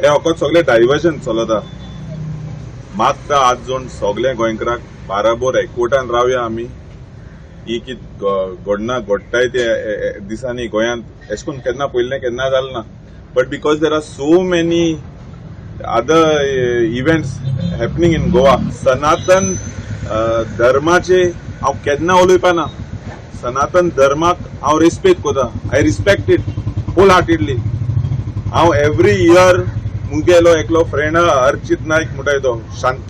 हे फकत सगळे डायवर्जन चलता. मागता आज जोड सगळे गोंयकाराक बाराबोर एकवटान रावया आमी. ही कित घडना घडटाय ते दिसांनी गोंयांत, एशें करून केन्ना पयलें केन्ना जालें ना, but because there are so many other events happening in Goa. सनातन धर्माचे हांव केन्ना उलोवपा ना. सनातन धर्माक हांव रेस्पेद करता. I respect it wholeheartedly. हांव एवरी इयर, मुगेलो एकलो फ्रेंड अर्चित नायक म्हणटाय, तो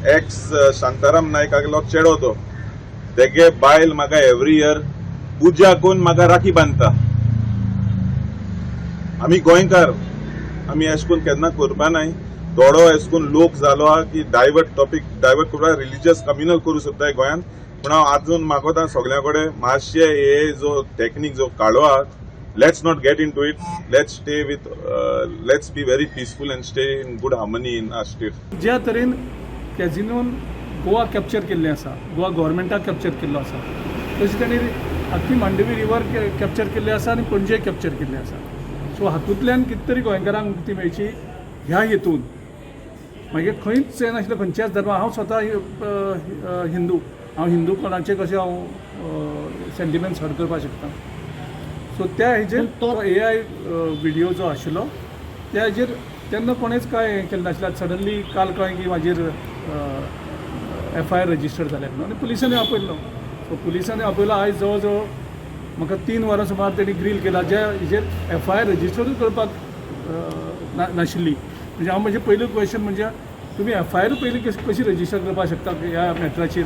एक्स शांताराम नायकागेलो चेडो. तो तेगे बायल म्हाका एवरी इयर पुजा करून म्हाका राखी बांदता. आमी गोंयकार, आमी अशें करून केन्ना करपा नाय. थोडो अशें करून लोक जालो आहा की डायवर्ट टॉपीक, डायवर्ट करपाक रिलिजियस कम्युनल करूं सोदताय गोंयांत. पूण हांव आजून मागोता सगळ्यां कडेन, मातशें हे जो टेक्नीक जो काडलो आहा, let's not get into it. Let's be very peaceful and stay in good harmony in our state. ज्या तरेन कॅझिनोन गोवा कॅप्चर केल्लें आसा, गोवा गव्हर्मेंटाक कॅप्चर केल्लो आसा, तशें तांणी आख्खी मांडवी रिवर कॅप्चर केल्ली आसा आनी पणजे कॅप्चर केल्लें आसा. सो हातूंतल्यान कितें तरी गोंयकारांक मुक्ती मेळची ह्या हेतून. मागीर खंयच हें नाशिल्लें खंयच्याच धर्मा. हांव स्वता हिंदू. हांव हिंदू, कोणाचें कशें हांव सेंटिमेंट्स हर्ट करपाक शकता? सो त्या हेजेर तो एआय विडियो जो आशिल्लो, त्या हेजेर तेन्ना कोणेच कांय हें केलें नाशिल्लें. सडनली काल कळ्ळें की म्हाजेर एफआयआर रजिस्टर जाल्या म्हणून आनी पुलिसांनी आपयल्लो. सो पुलिसांनी आपयलो. आयज जवळ जवळ म्हाका 3 वरां सुमार तेणी ग्रील केला, ज्या हेजेर एफआयआर रजिस्टरूच करपाक नाशिल्ली. म्हणजे हांव म्हजें पयलें क्वेश्चन म्हणजे तुमी एफआयआर पयलीं कशी रजिस्टर करपाक शकता ह्या मॅटराचेर?